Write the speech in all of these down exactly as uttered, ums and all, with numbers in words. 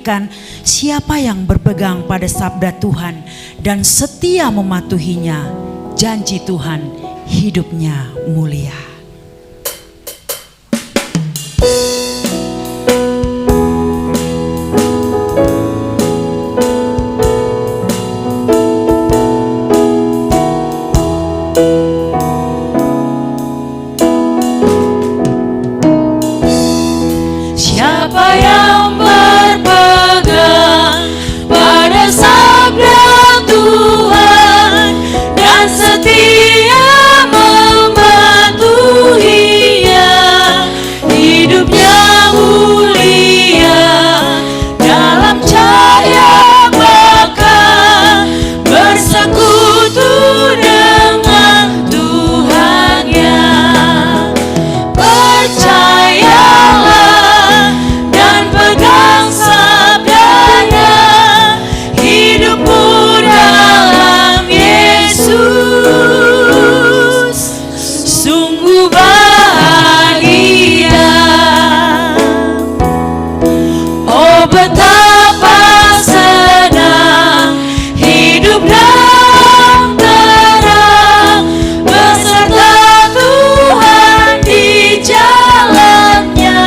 Kan, siapa yang berpegang pada sabda Tuhan dan setia mematuhinya, janji Tuhan hidupnya mulia. Siapa yang berpegang pada sabda Tuhan dan setia mematuhinya, hidupnya mulia dalam cahaya, bahkan bersekutu dengan Tuhannya. Percayalah dan pegang sabdanya, hidupmu dalam Yesus sungguh bahagia. Oh, betapa senang hidup dan terang beserta Tuhan di jalannya.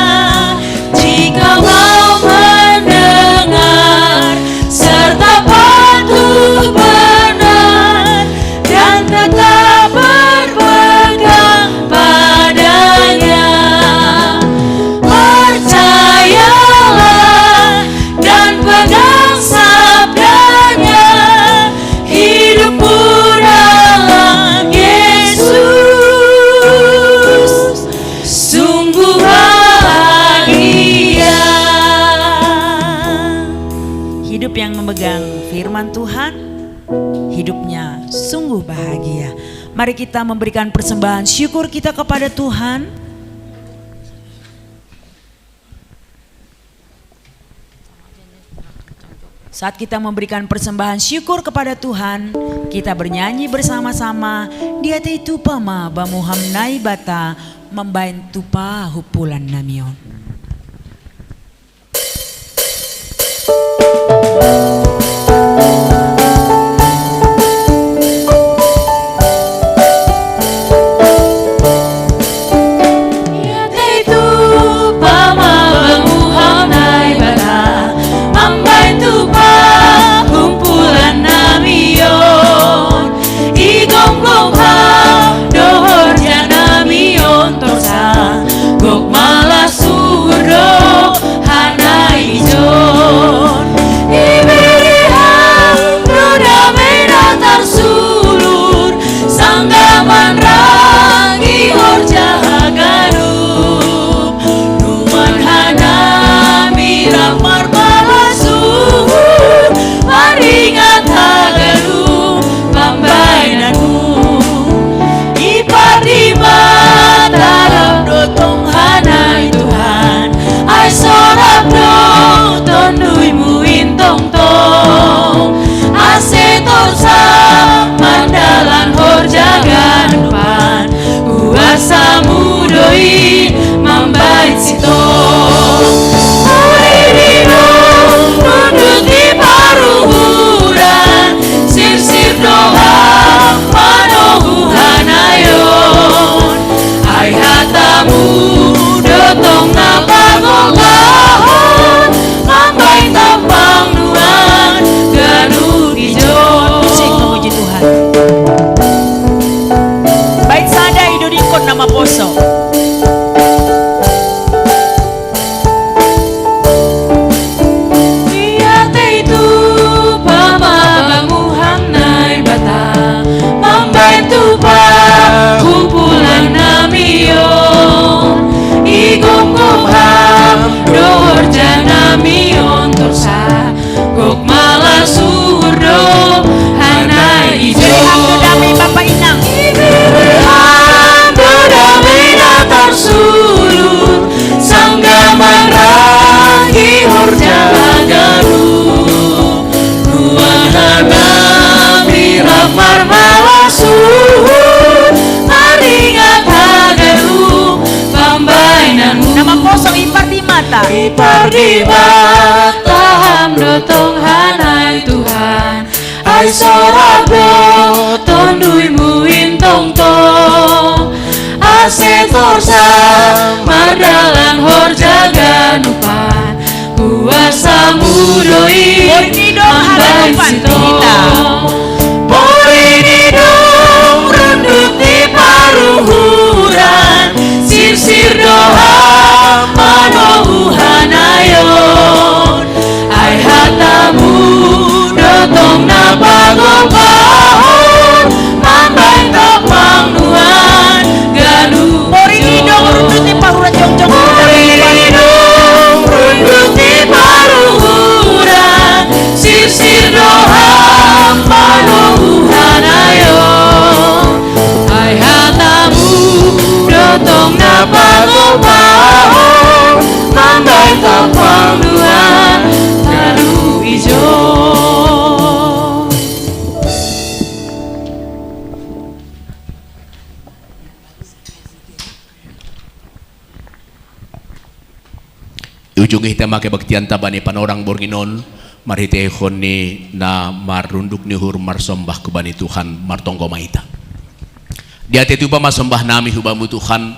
Jika mau mendengar serta patuh benar dan tetap berpegang padanya, percayalah dan pegang sabdanya, hidupmu dalam Yesus sungguh bahagia. Hidup yang memegang firman Tuhan, hidupnya sungguh bahagia. Mari kita memberikan persembahan syukur kita kepada Tuhan. Saat kita memberikan persembahan syukur kepada Tuhan, kita bernyanyi bersama-sama, Diatei tupa ma bamu ham Naibata, mambaen tupa humpulan nami on. Diatei tupa ma bamu ham Naibata, mambaen tupa humpulan nami on. Igomgom ham do horja nami on, torus gok ma las uhur do hana ijon. Dibere ham do dame na tarsulur, sanggah manranggi horja haganup. Nuan hanami rap marmalas uhur, maringat haganup pambaenanmu. Di pardimata rap do tong hana i Tuhan, ai so rap do Tonduymu in tongtong, ase torus mardalan horja ganupan. Kuasamu do i mambaen sitong. Ai di nung nundut di paruhuran, sirsir do ham manogu hana i on. Ai hatamu do tong na pargogahon, mambaen tampang nuan ganup ijon. Pusing memuji Tuhan. Baen sada i dodingkon na maposo. Diatei tupa ma bamu ham Naibata, mambaen tupa humpulan nami on. Igomgom ham do horja nami on, torus gok ma las uhur do hana ijon. Dibere ham do dame, Bapa Inang. Dibere ham do dame na tarsulur, sanggah manranggi horja haganup. Nuan hanami rap marmalas uhur, maringat haganup pambaenanmu. Na maposo i pardimata. I pardimata Sorabo tonduimu intongto, ase torsang mardalan horja ganupan, kuasamu doi. Porini dong harapan sito. Porini dong runduk di paruhuran, sirsir doha manohu hanayon. Ai hatamu dotong na pagopahon, mambaen tapang nuan ganup. Porini dong runduk di paruhuran jongjong. Porini dong runduk di paruhuran, sirsir doha manohu hanayon. Ai hatamu dotong na pagopahon, mambaen tapang nuan ganup ijo. Ujungi hita ma kebaktianta bani panorang borngin on, marhiteihon ni na marrunduk ni uhur marsombah hubani Tuhan, martonggo ma hita. Diatei tupa ma sombahnami hubamu Tuhan,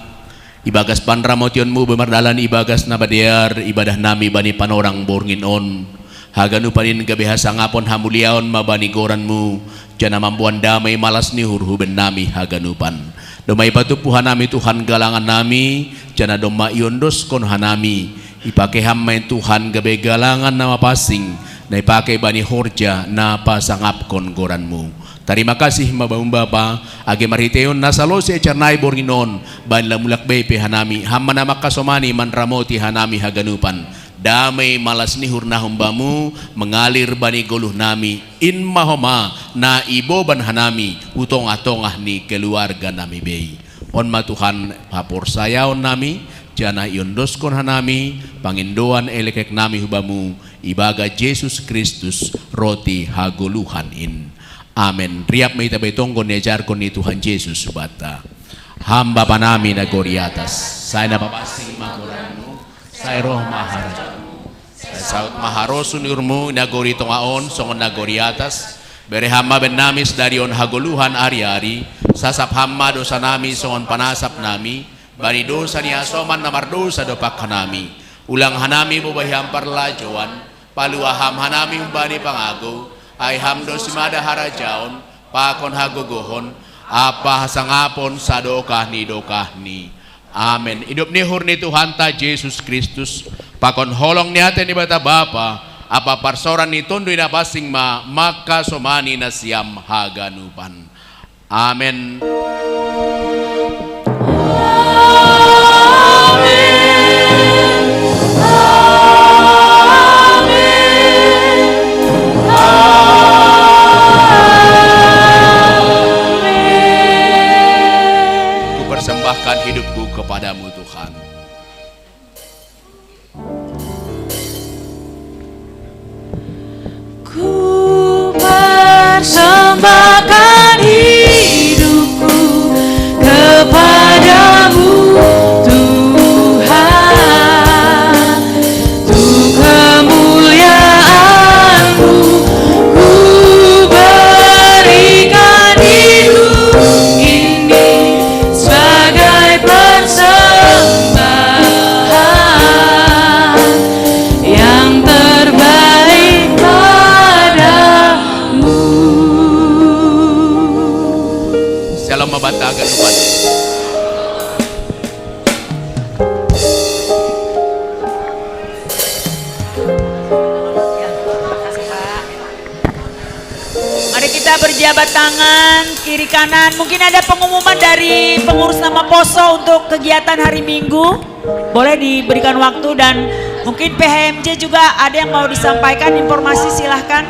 ibagas panramotionmu be mardalan ibagas na madear ibadah nami bani panorang borngin on, haganupan in gabe hasangapon hamuliaon ma bani goranmu, janah mamboan damei malas ni uhur huben nami haganupan. Domma ipatumpu hanami Tuhan galangan nami, janah domma iondoskon hanami, ipakei Ham ma in Tuhan gabe galangan na mapansing, na ipakei bani horja na pasangapkon goranmu. Tarima kasih ma Bamu Bapa, age marhiteion na salose acara nai borngin on, bahen lamulak bei pe hanami, Ham ma na mangkasomani manramoti hanami haganupan. Damei malas ni uhur na humbamu mengalir bani goluh nami, in ma homa na iboban hanami hu tongah-tongah ni keluarga nami bei. On ma Tuhan haporsayaon nami, janah iondoskon hanami pangindoan elekelek nami hubamu, ibagas Jesus Kristus roti hagoluhan in. Amen. Riap ma hita be tonggo niajarkon ni Tuhan Jesus hubanta. Ham Bapa nami na gori atas, sai na papansing ma goranmu, sai roh ma harajaonmu, sai saut ma harosuh ni uhurmu i na gori tongah on songon na gori atas. Bere Ham ma bennami sadari on hagoluhan ari-ari. Sasap Ham ma dosanami songon panasap nami bani dosa ni hasoman na mardousa dompak hanami. Ulang hanami bobahi Ham parlajouan, palua Ham hanami humbani pangagou, ai Ham do simada harajaon, pakon hagogohon, ampa hasangapon sadokah ni dokahni. Amen. Idop ni uhur ni Tuhanta Jesus Kristus, pakon holong ni atei ni Naibata Bapa, ampa parsaoran ni Tonduy Napansing ma mangkasomani nasiam haganupan. Amen. Amen. Amen. Amen. Kupersembahkan hidupku kepadamu, Tuhan. Kupersembahkan hidupku kepadamu, Tuhan. Untuk kemuliaan-Mu, ku berikan hidup ini sebagai persembahan yang terbaik padamu. Shalom, Abad Tagan Umat. Mari kita berjabat tangan kiri kanan. Mungkin ada pengumuman dari pengurus Nama Poso untuk kegiatan hari Minggu. Boleh diberikan waktu, dan mungkin P H M J juga ada yang mau disampaikan informasi, silahkan.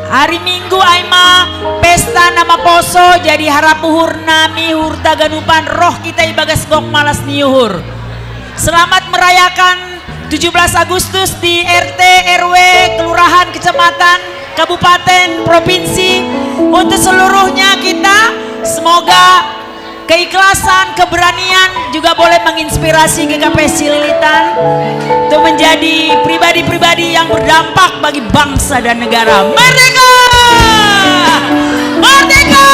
Hari Minggu ai ma pesta Nama Poso, jadi harap uhur nami, uhur haganupan, roh hita ibagas gok malas ni uhur. Selamat merayakan tujuh belas Agustus di R T, R W, kelurahan, kecamatan, kabupaten, provinsi. Untuk seluruhnya kita, semoga Keikhlasan, keberanian juga boleh menginspirasi G K P S Cililitan untuk menjadi pribadi-pribadi yang berdampak bagi bangsa dan negara. Merdeka! Merdeka!